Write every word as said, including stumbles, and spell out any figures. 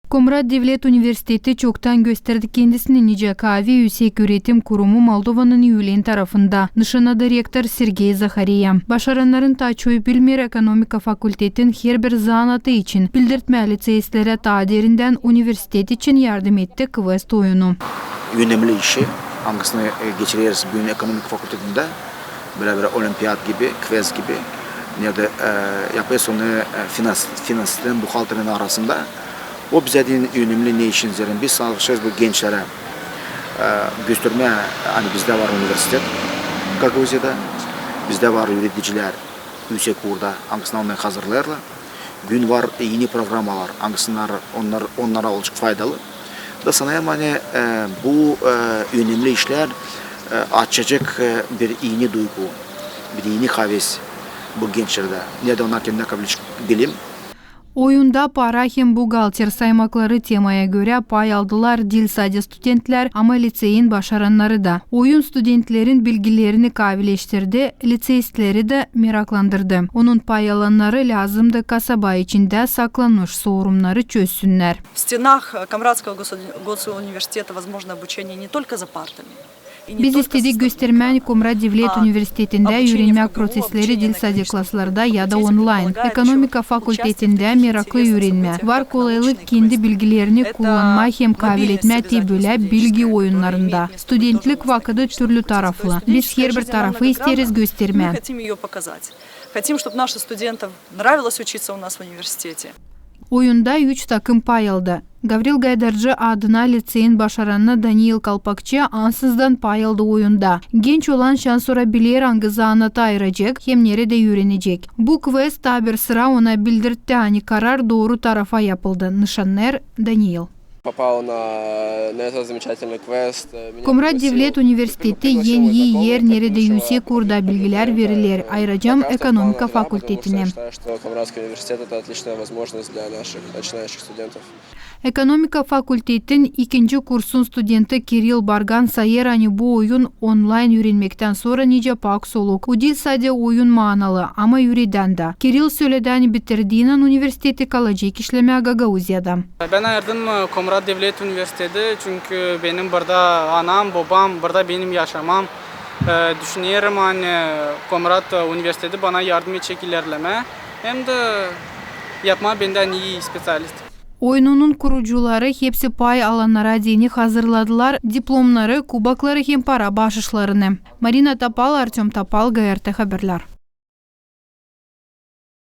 Komrat Devlet Universiteti çoktan gösterdi kendisini nicä kaavi üüsek üüretim kurumu Moldovanın üülen tarafında, nışannadı rektor Sergey Zahareya. Başarannarın taa çoyu bilmeer, ekonomika fakultetin herbir zanaatı için bildirtmää liţeistlerä taa derindän universitet için yardım etti kvest oyunu. Önemli işi, angısını, e, geçireriz büün ekonomika fakultetindä. Bölä bir olimpiyat gibi, kvest gibi. Neredä, e, yapêrız onu, e, finans, finansistlerin, buhalterin arasında. O bizä deyni önemli, ne için deersän, biz savaşêrız bu gençlerä, e, göstermää, ani bizdä var universitet Gagauziyada, bizdä var üüredicilär üüsek uurda, angısını onnarı hazırlêêrlar. Büün var eni programalar, angısınnar onnar, onnara olacek faydalı. Da sanêrım, ani, e, bu, e, önemli işlär, e, açacek, e, bir eni duygu, bir eni haves bu gençlerdä. Neredä onnar kendinä kaabilecek bilim. Oyunda para hem buhalter saymakları temaya görä pay aldılar diil sade studentlär, ama liţeyin başarannarı da. Oyun studentlerin bilgilerini kaavileştirdi, liţeistleri dä meraklandırdı. Onun pay alannarı lääzımdı kasaba içindä saklanmış sorumnarı çözsünnär. В стенах, э, Комратского госу-, госуниверситета возможно обучение не только за партами. Biz istedik göstermää, ani Komrat Devlet Universitetindä üürenmää prosesleri diil sade klaslarda ya da onlayn. Ekonomika fakultetindä meraklı üürenmää. Var kolaylık kendi bilgilerini kullanmaa hem kaaviletmää te bölä bilgi oyunnarında. Studentlik vakıdı türlü taraflı. Biz herbir tarafı isteeriz göstermää. Хотим, чтобы нашим студентам нравилось учиться у нас в университете. Oyunda üç takım pay aldı. Gavril Gaydarcı adına liţeyin başarannı Daniil Kalpakçı ansızdan pay aldı oyunda. Genç olan şansora biler, angı zanaatı ayıracek hem neredä üürenecek. Bu kvest taa bir sıra ona bildirtti, ani karar dooru tarafa yapıldı, nışannêêr Daniil. Попал на, на этот замечательный квест. Komrat Devlet Universiteti en ii er, neredä üüsek uurda bilgilär veriler, ayıracam ekonomika fakultetinä. Считаю, что Комратский университет — это отличная возможность для наших начинающих студентов. Ekonomika fakultetin ikinci kursun studenti Kiril Bargan sayêr, ani bu oyun onlayn üürenmektän sora nicä pak soluk. O diil sade oyun maanalı, ama üüredän dä. Kiril söledi, ani bitirdiynän universiteti kalacek işlemää Gagauziyada. Ben ayırdım, e, Komrat Devlet Universiteti, çünkü benim burada anam, bobam, burada benim yaşamam. E, düşünerim, ani Komrat, e, Universiteti bana yardım edecek ilerlemää, hem dä yapmaa bendän ii spesialist. Oyununun kurucuları hepsi pay alannara deyni hazırladılar diplomnarı, kubokları hem para baaşışlarını. Marina Topal, Artёm Topal, GRT Haberlär.